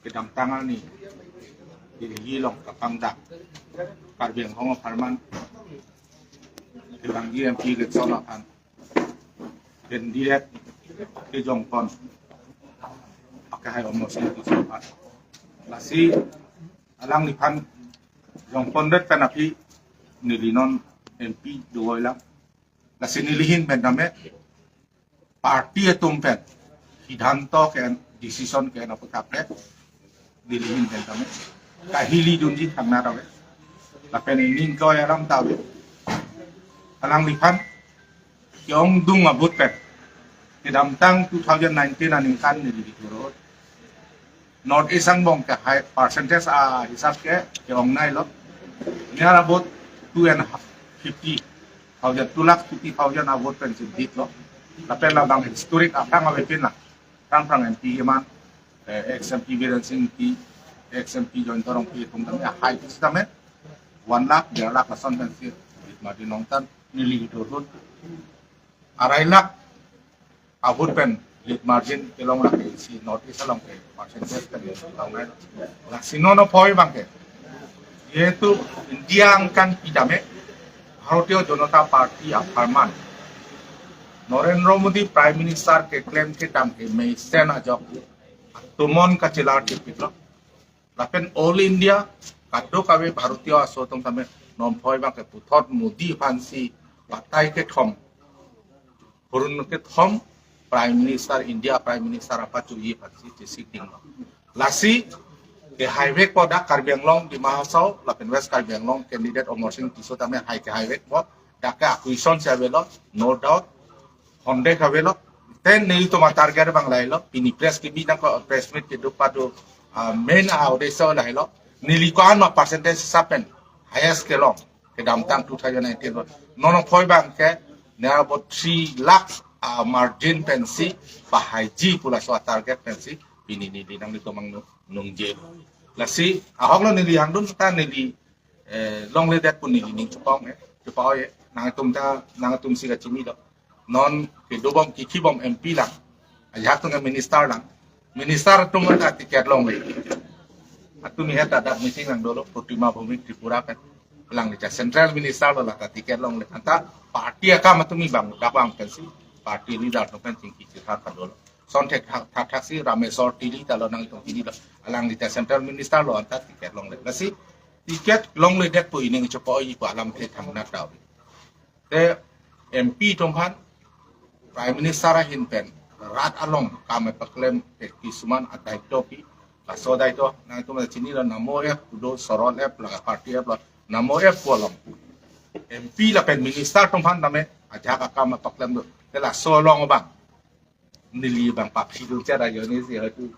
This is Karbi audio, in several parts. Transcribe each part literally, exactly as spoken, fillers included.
kedamtang arni Delhi along kapangdak Karbi Anglong apharman kevangji M P election aphan candidate kejongpon akehai Amarsing Tisso aphan. Lasi alangliphan jongpondet pen aphi neli non M P dovoi lang. Lasi nelihin pen tame party atum pen siddhanto ke-en, decision ke-en apot kaprek nelihin pen tame kahili dunji thangnat ave. Lapen ining ko alam ta ave. Alangliphan ke-ongdung a-vote pen kedamtang two thousand nineteen aningkan neli dikuro North East angbong ke high percentage ahisap ke ke-ong nailo. Near about two and a half, fifty thousand, two lakh fifty thousand a-vote pensi jitlo. Lapen labang historic aphrang avepin lang. Aphrang aphrang M P keman, eh, ex M P Biren Singh Engti, ex M P Jayanta Rongpi atum tame high sitame one lakh, der lakh lason pensi lead margin longtan neli dovoi. Arai lakh a-vote pen lead margin kelong lake isi North East along ke percentage ke kelong nai. Lasi non aphi abang ke, jehetu India angkan pidam e, Bharatiya Janata Party apharman Narendra Modi Prime Minister keklem kedam ke mesen ajok atomon kachelar tipiklo. Lapen all India kadokave Bharatiya aso atum tame non aphi abang ke puthot Modi aphansi batai kethom, hurun kethom Prime Minister, India Prime Minister apachoji aphansi chesik dinglo. Lasi kehai vekpo dak Karbi Anglong, Dima Hasao lapen West Karbi Anglong candidate Amarsing Tisso tame hai kehai vekpo. Dak ke a-question si avelo, no doubt, honde kavelo. Te nelitum a-target abang lailo, pini press kebi nangkok, press meet kedo pado, ah, main a-uddesho lailo. Neli ko-an ma percentage hisap pen highest kelong kedamtang two thousand nineteen lo. Non aphi abang ke near about three lakh a-margin pensi pahaiji pu laso a-target pensi pini neli nanglitum angnung nungje. Lasi ahok lo neli hangdun ta neli eh, longledet pu neli ning chepong, eh, chepong, eh, nangtum ta, nangtum si kachinilo. Non kedobom kikhibom M P lang, ajahak atum ke minister lang. Minister atum ta ticket longle. Atum ni heta dak meeting lang dolo, Protima Bhumik Tripura pen. Alangli ta central minister lo, lata ticket longle. Anta party akam atum ni bang, dabang pensi party leader atum pen chingki chithar ta dolo. Son thek thak thak thak si Rameswar Teron ta lo, nangtum chinilo. Alangli ta central minister lo, anta ticket longle. Lasi ticket longledet pu ining chepoi pu alamthe thangnat ta ave. Te M P atum aphan Prime Minister ahin pen rat along kam kepaklem ke kisuman a-daito pi, laso daito nangtum chinilo, Namo app do, Saral app laga party app lo, Namo app pu along M P lapen minister atum aphan tame ajahak akam kepaklem do. Te laso along abang neli bang papsi dun chara yoni si hatu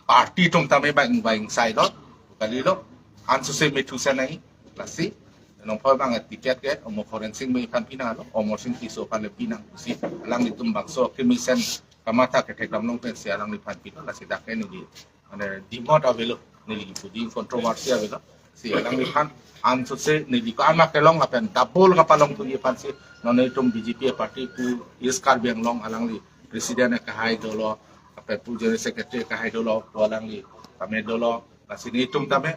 party atum tame bang bang sai lo, kalilo, ansose methu sa nai, lasi non aphi abang ticket ke Amarsing Tisso aphan pinanglo, Amarsing Tisso aphan le pinang si alanglitum bangso kemesen kamatha ketheklong pensi alangliphan pinang, lasi dak ke neli mane dimot avelo, neli pudi controversy avelo. Si alangliphan ansose neli ko-an ma kelong lapen double kapalongthuji aphansi non itum B J P party pu East Karbi Anglong alangli president akehai dolo, lapen pu general secretary akehai dolo, pu alangli tame dolo. Lasi nelitum tame,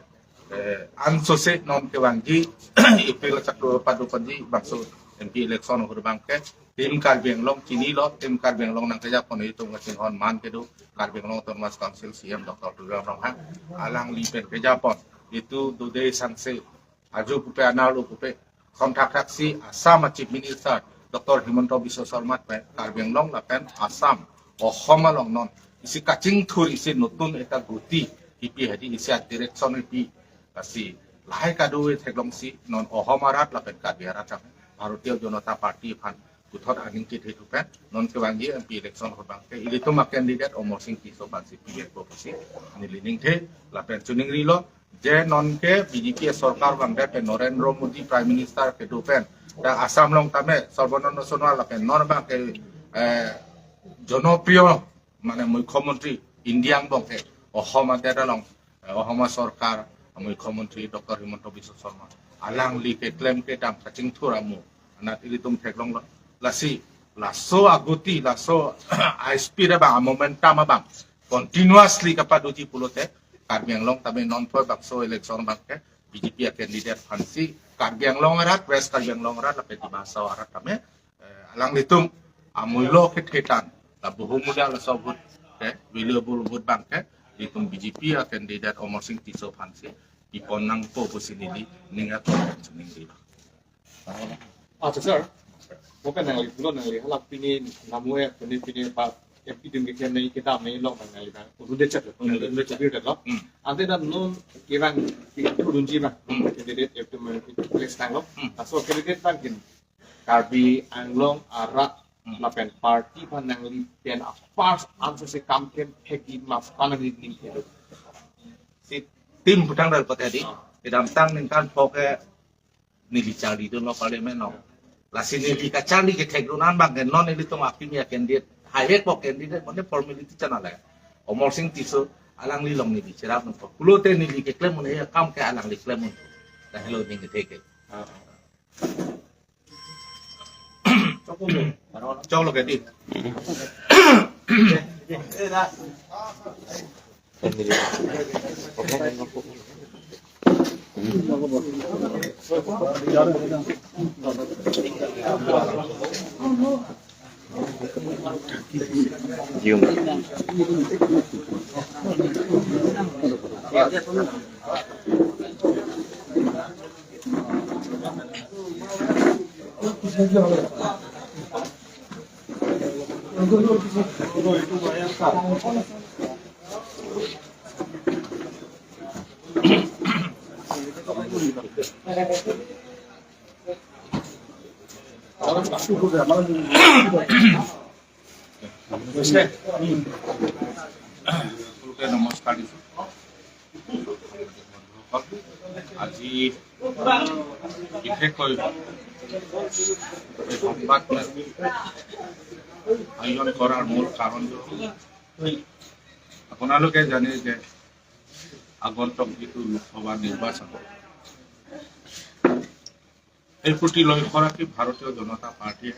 eh, ansose non kevangji April achak dopadu ponji bangso M P election ahut abang ke Team Karbi Anglong chinilo, Team Karbi Anglong nangkejapon itum kachinghon man kedo Karbi Anglong Autonomous Council C E M Doctor Tuliram Ronghang, alangli pen kejapon itum dode sangse, ajo pupe, anerlo pupe, son thak thak si Assam a-Chief Minister Doctor Himanta Biswa Sarma pen Karbi Anglong lapen Assam, Ohom along non isi kachingthur, isi notun ekta goti kipi, hadi isi a-direction kipi, lasi lahai kado-e theklongsi non Ohom arat lapen Karbi arat tame Bharatiya Janata Party aphan puthot aning kethe thu pen non kevangji M P election ahut abang ke ilitum a-candidate Amarsing Tisso aphansi pivekpo pusi neli ningthe. Lapen chuning rilo je non ke B J P sorkar vangdet pen, Narendra Modi Prime Minister kedo pen, dak Assam along tame Sarbananda Sonowal lapen non abang ke, eh, jonopriyo mane Mukhyamantri India angbong ke Ohom adet along, eh, Ohom sorkar Mukhyamantri Doctor Himanta Biswa Sarma, alangli keklem kedam kachingthur amu anat ilitum theklonglo. Lasi laso agoti, laso a-speed abang, a-momentum abang continuously kapadoji pulote, Karbi Anglong tame non poi bangso election abangke B J P a candidate aphansi Karbi Anglong arat, West Karbi Anglong arat, lapen Dima Hasao arat tame, eh, alanglitum amuilo kethe tan, la bohumulya laso vote ke, valuable vote abangke, ilitum B J P a candidate Amarsing Tisso aphansi pipon nangpo pusi neli ning atum ningri. Acha sir, mo pen nangli pulo nangli hala pini namue pini pini pa M P dun ke nangli kedam nangli long nangli bang. Udah chat lo, udah chat lo. Hmm. Ante dan non kevang itu dunji bang. Hmm. Candidate itu place tanglo. Hmm. Laso candidate abang kin Karbi Anglong arat Hmm. lapen party aphan nangli pen a first answer si kam ken thekji ma pu nangli ning thek. Si tim putang dal pate di. Kedamtang ningkan pho ke neli charlidunlo parliament along. Lasi neli kacharli kethekdun an abangke non nelitum akimi a candidate, highest po candidate, mane formality chan ale. Amarsing Tisso alangli along neli cherapdunpo. Pulote neli keklem un-e akam ke alangli klem un. Dah helo ning kethek ke. Choklo ke di. সকলোকে নমস্কাৰ দিছোঁ। আজি বিশেষকৈ এই সংবাদ আয়োজন কৰাৰ মূল কাৰণটো হ'ল, আপোনালোকে জানে যে আগন্তুক যিটো লোকসভা নিৰ্বাচন, এই প্ৰতি লক্ষ্য ৰাখি ভাৰতীয় জনতা পাৰ্টীয়ে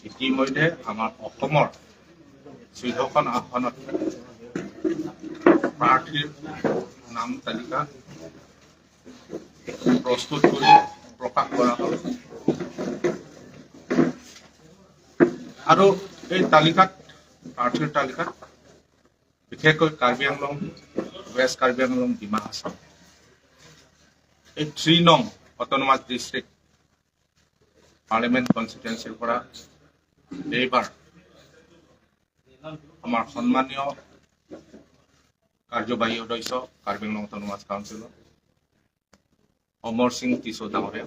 ইতিমধ্যে আমাৰ অসমৰ চৈধ্যখন আসনত প্ৰাৰ্থীৰ নাম তালিকা প্ৰস্তুত কৰি প্ৰকাশ কৰা হ'ল। আৰু এই তালিকাত, প্ৰাৰ্থীৰ তালিকাত বিশেষকৈ কাৰ্বি আংলং, ৱেষ্ট কাৰ্বি আংলং, ডিমা হাছাও, এই থ্ৰী নং অট'নমাছ ডিষ্ট্ৰিক্ট পাৰ্লিয়ামেণ্ট কনষ্টিটুৱেঞ্চিৰ পৰা এইবাৰ আমাৰ সন্মানীয় কাৰ্যবাহী সদস্য কাৰ্বি আংলং অট'নমাছ কাউন্সিলৰ অমৰসিং টিছো ডাঙৰীয়া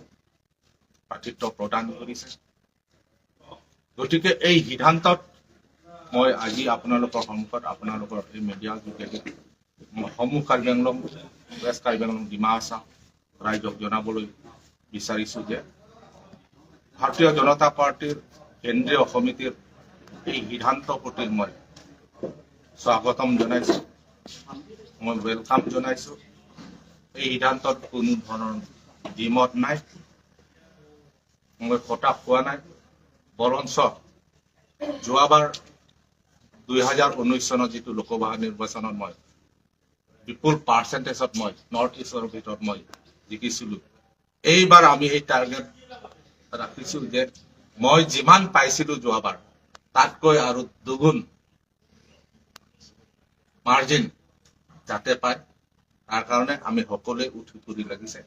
প্ৰাৰ্থীত্ব প্ৰদান কৰিছে। গতিকে এই সিদ্ধান্তত মই আজি আপোনালোকৰ সন্মুখত, আপোনালোকৰ এই মিডিয়াৰ যোগেদি মই সমূহ কাৰ্বি আংলং, ৱেষ্ট কাৰ্বি আংলং, ডিমা হাছাও ৰাইজক জনাবলৈ বিচাৰিছো যে ভাৰতীয় জনতা পাৰ্টীৰ কেন্দ্ৰীয় সমিতিৰ এই সিদ্ধান্ত প্ৰতি মই স্বাগতম জনাইছো, মই ৱেলকাম জনাইছো। এই সিদ্ধান্তত কোনো ধৰণৰ দ্বিমত নাই, মই হতাশ হোৱা নাই, বৰঞ্চ যোৱাবাৰ দুই হাজাৰ ঊনৈশ চনৰ যিটো লোকসভা নিৰ্বাচনত মই বিপুল পাৰ্চেণ্টেজত মই নৰ্থ ইষ্টৰ ভিতৰত মই জিকিছিলো। এইবাৰ আমি এই টাৰ্গেট ৰাখিছো যে মই যিমান পাইছিলো যোৱাবাৰ, তাতকৈ আৰু দুগুণ মাৰ্জিন যাতে পায়, তাৰ কাৰণে আমি সকলোৱে উঠি পৰি লাগিছে।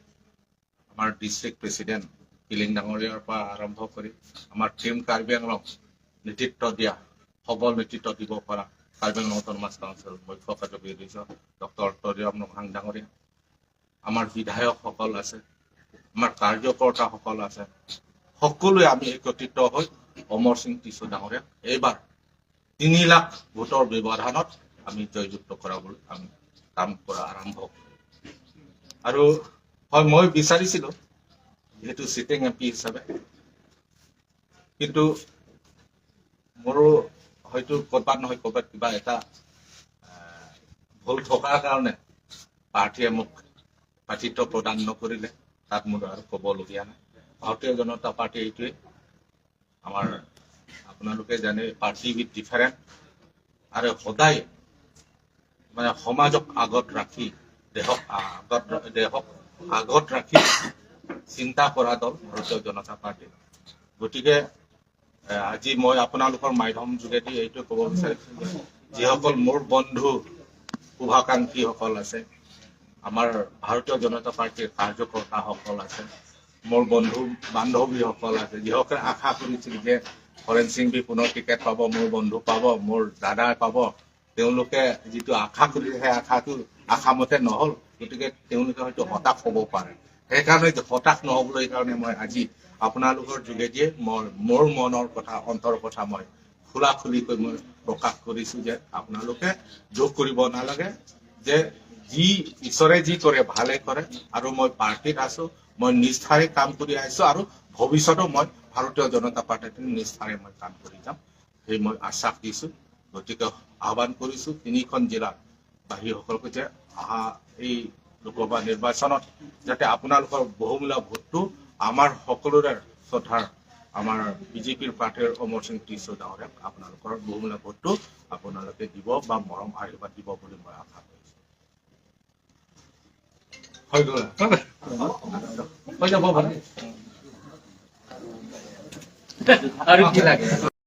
আমাৰ ডিষ্ট্ৰিক্ট প্ৰেচিডেণ্ট কিলিং ডাঙৰীয়াৰ পৰা আৰম্ভ কৰি আমাৰ টিম কাৰ্বি আংলং নেতৃত্ব দিয়া, সবল নেতৃত্ব দিব পৰা কাৰ্বি আংলং অট'নমাছ কাউন্সিলৰ মুখ্য কাৰ্যবাহী সদস্য ডক্টৰ তৰিৰাম ৰংহাং ডাঙৰীয়া, আমাৰ বিধায়কসকল আছে, আমাৰ কাৰ্যকৰ্তাসকল আছে, সকলোৱে আমি একত্ৰিত হৈ অমৰসিং টিছো ডাঙৰীয়াক এইবাৰ তিনি লাখ ভোটৰ ব্যৱধানত আমি জয়যুক্ত কৰাবলৈ আমি কাম কৰা আৰম্ভ কৰিম। আৰু হয়, মই বিচাৰিছিলো যিহেতু ছিটিং এম পি হিচাপে, কিন্তু মোৰো হয়তো ক'ৰবাত নহয় ক'ৰবাত কিবা এটা, আহ, ভুল থকাৰ কাৰণে পাৰ্টীয়ে মোক প্ৰাৰ্থীত্ব প্ৰদান নকৰিলে, তাত মোৰ আৰু ক'বলগীয়া নাই। ভাৰতীয় জনতা পাৰ্টী এইটোৱে আমাৰ, আপোনালোকে জানে, পাৰ্টি উইথ ডিফাৰেণ্ট, আৰু সদায় মানে সমাজক আগত ৰাখি, দেশক আগত, দেশক আগত ৰাখি চিন্তা কৰা দল ভাৰতীয় জনতা পাৰ্টি। গতিকে এ, আজি মই আপোনালোকৰ মাধ্যম যোগেদি এইটো ক'ব বিচাৰিছো যে যিসকল মোৰ বন্ধু শুভাকাংক্ষীসকল আছে, আমাৰ ভাৰতীয় জনতা পাৰ্টিৰ কাৰ্যকৰ্তাসকল আছে, মোৰ বন্ধু বান্ধৱীসকল আছে, যিসকলে আশা কৰিছিল যে হৰেণ সিংভি পুনৰ টিকেট পাব, মোৰ বন্ধু পাব, মোৰ দাদাই পাব, তেওঁলোকে যিটো আশা কৰিছিল, সেই আশাটো আশামতে নহ'ল। গতিকে তেওঁলোকে হয়তো হতাশ হ'ব পাৰে। সেইকাৰণে যে হতাশ নহ'বলৈ কাৰণে মই আজি আপোনালোকৰ যোগেদিয়ে মই মোৰ মনৰ কথা, অন্তৰ কথা মই খোলাখুলিকৈ মই প্ৰকাশ কৰিছো যে আপোনালোকে দুখ কৰিব নালাগে, যে যি ঈশ্বৰে যি কৰে ভালে কৰে, আৰু মই পাৰ্টিত আছো, মই নিষ্ঠাৰে কাম কৰি আহিছো আৰু ভৱিষ্যতেও মই ভাৰতীয় জনতা পাৰ্টিত নিষ্ঠাৰে মই কাম কৰি যাম। সেই মই আশ্বাস দিছো। গতিকে আহ্বান কৰিছো তিনিখন জিলাৰ বাসীসকলকে যে অহা এই লোকসভা নিৰ্বাচনত যাতে আপোনালোকৰ বহুমূলীয়া ভোটটো আমাৰ সকলোৰে শ্ৰদ্ধাৰ আমাৰ বিজেপিৰ প্ৰাৰ্থীৰ অমৰ সিং টিছো ডাঙৰীয়াক আপোনালোকৰ বহুমূলীয়া ভোটটো আপোনালোকে দিব বা মৰম আশীৰ্বাদ দিব বুলি মই আশা কৰিছো। হৈ গ'ল। হৈ যাব ভালে। আৰু কি লাগে?